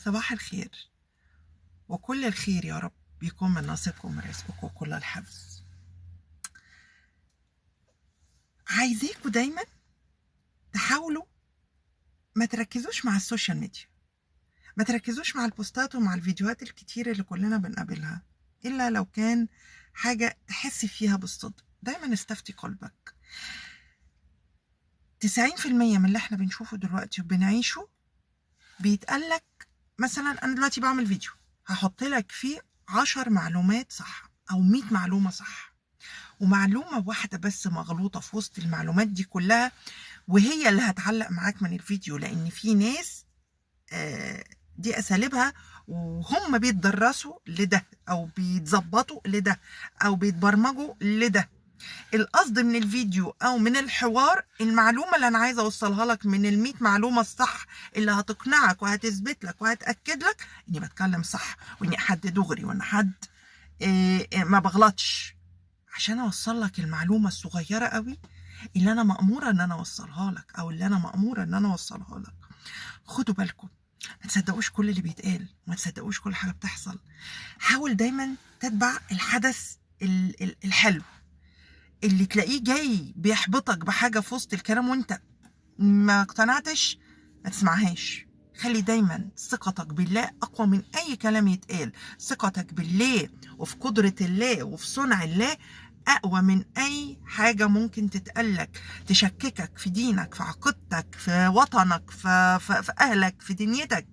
صباح الخير، وكل الخير يا رب بيكون من نصيبكم ورزقكم وكل الحفظ. عايزاكم دايما تحاولوا ما تركزوش مع ال social media، ما تركزوش مع البوستات ومع الفيديوهات الكتير اللي كلنا بنقابلها، إلا لو كان حاجة تحس فيها بالصدق. دايما استفتي قلبك. 90% من اللي احنا بنشوفه دلوقتي وبنعيشه بيتقالك، مثلا أنا دلوقتي بعمل فيديو هحط لك فيه 10 معلومات صح أو 100 معلومة صح، ومعلومة واحدة بس مغلوطة في وسط المعلومات دي كلها، وهي اللي هتعلق معاك من الفيديو، لأن في ناس دي أساليبها وهم بيتدرسوا لده أو بيتظبطوا لده أو بيتبرمجوا لده. القصد من الفيديو أو من الحوار المعلومة اللي أنا عايزة أوصلها لك من 100 معلومة الصح اللي هتقنعك وهتثبت لك وهتأكد لك إني بتكلم صح، وإني حد دغري، وإن حد ما بغلطش، عشان أوصل لك المعلومة الصغيرة قوي اللي أنا مأمورة إن أنا أوصلها لك، أو اللي أنا مأمورة إن أنا أوصلها لك. خدوا بالكم، ما تصدقوش كل اللي بيتقال، وما تصدقوش كل حاجة بتحصل. حاول دايما تتبع الحدث الحلو اللي تلاقيه جاي بيحبطك بحاجة في وسط الكلام وانت ما اقتنعتش، ما تسمعهاش. خلي دايما ثقتك بالله أقوى من أي كلام يتقال. ثقتك بالله وفي قدرة الله وفي صنع الله أقوى من أي حاجة ممكن تتقلك، تشككك في دينك، في عقيدتك، في وطنك، في أهلك، في دنيتك،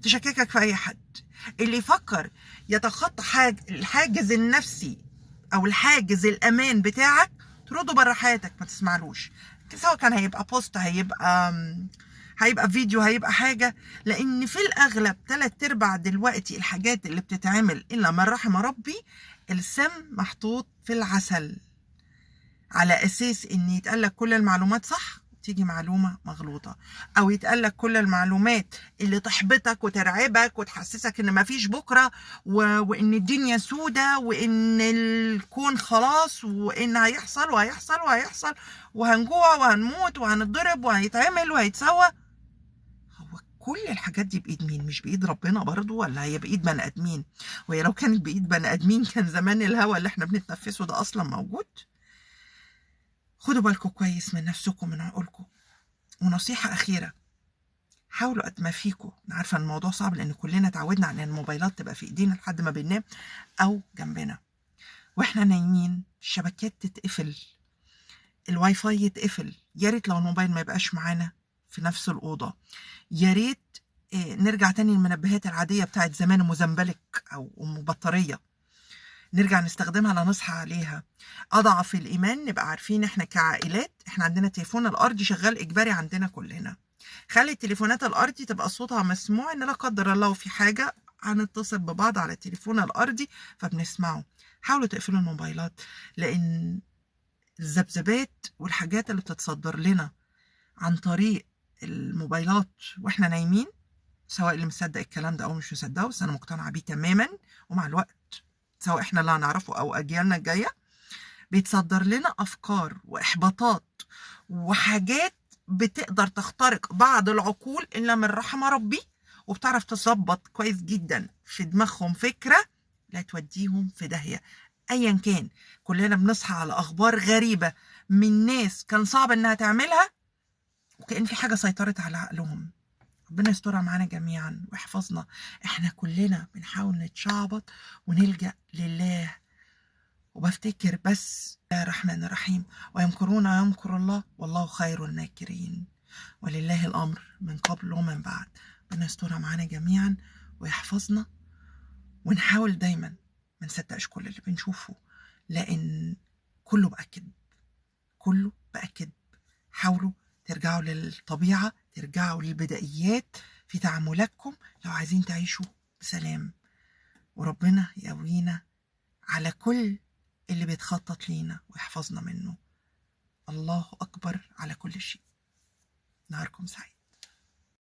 تشككك في أي حد. اللي يفكر يتخطى الحاجز النفسي أو الحاجز الأمان بتاعك، ترده بره حياتك، ما تسمعلوش، سواء كان هيبقى بوست، هيبقى فيديو، هيبقى حاجة. لأن في الأغلب 3/4 دلوقتي الحاجات اللي بتتعمل إلا من رحم ربي، السم محطوط في العسل، على أساس إن يتقالك كل المعلومات صح تيجي معلومة مغلوطة، أو يتقالك كل المعلومات اللي تحبطك وترعبك وتحسسك إن مفيش بكرة، وإن الدنيا سودة، وإن الكون خلاص، وإن هيحصل وهيحصل وهيحصل، وهنجوع وهنموت وهنتضرب وهيتعمل وهيتسوى. هو كل الحاجات دي بإيد مين؟ مش بإيد ربنا برضو، ولا هي بإيد بني آدمين؟ وهي لو كانت بإيد بني آدمين كان زمان الهواء اللي احنا بنتنفسه ده أصلا موجود. خدوا بالكم كويس من نفسكم، من عقولكم. ونصيحة أخيرة، حاولوا قد ما فيكم، أنا عارفة إن الموضوع صعب لأن كلنا اتعودنا على إن الموبايلات تبقى في إيدينا لحد ما بننام أو جنبنا وإحنا نايمين، الشبكات تتقفل، الواي فاي يتقفل، يا ريت لو الموبايل ما يبقاش معانا في نفس الأوضة، يا ريت نرجع تاني للمنبهات العادية بتاعت زمان، مزنبلك أو أم بطارية، نرجع نستخدمها لا نصحى عليها. أضعف الإيمان نبقى عارفين إحنا كعائلات، إحنا عندنا تليفون الأرضي شغال إجباري عندنا كلنا. خلي التليفونات الأرضي تبقى صوتها مسموع، إن لا قدر الله في حاجة هنتصل ببعض على التليفون الأرضي فبنسمعه. حاولوا تقفلوا الموبايلات، لأن الذبذبات والحاجات اللي بتتصدر لنا عن طريق الموبايلات وإحنا نايمين، سواء اللي مصدق الكلام ده أو مش مصدقه، بس أنا مقتنعة بيه تماما، ومع الوقت سواء احنا اللي هنعرفه او اجيالنا الجايه، بيتصدر لنا افكار واحباطات وحاجات بتقدر تخترق بعض العقول الا من رحم ربي، وبتعرف تظبط كويس جدا في دماغهم فكره لا توديهم في داهيه. ايا كان، كلنا بنصحى على اخبار غريبه من ناس كان صعب انها تعملها، وكأن في حاجه سيطرت على عقلهم. ربنا يسترها معانا جميعا ويحفظنا. احنا كلنا بنحاول نتشعبط ونلجأ لله. وبفتكر بس يا الرحمن الرحيم، ويمكرون ويمكر الله والله خير الماكرين، ولله الأمر من قبل ومن بعد. ربنا يسترها معانا جميعا ويحفظنا، ونحاول دايما ما نصدقش كل اللي بنشوفه، لأن كله بقى كذب، كله بقى كذب. حاولوا ترجعوا للطبيعة، ترجعوا للبدائيات في تعاملاتكم لو عايزين تعيشوا بسلام. وربنا يقوينا على كل اللي بيتخطط لينا ويحفظنا منه. الله أكبر على كل شيء. نهاركم سعيد.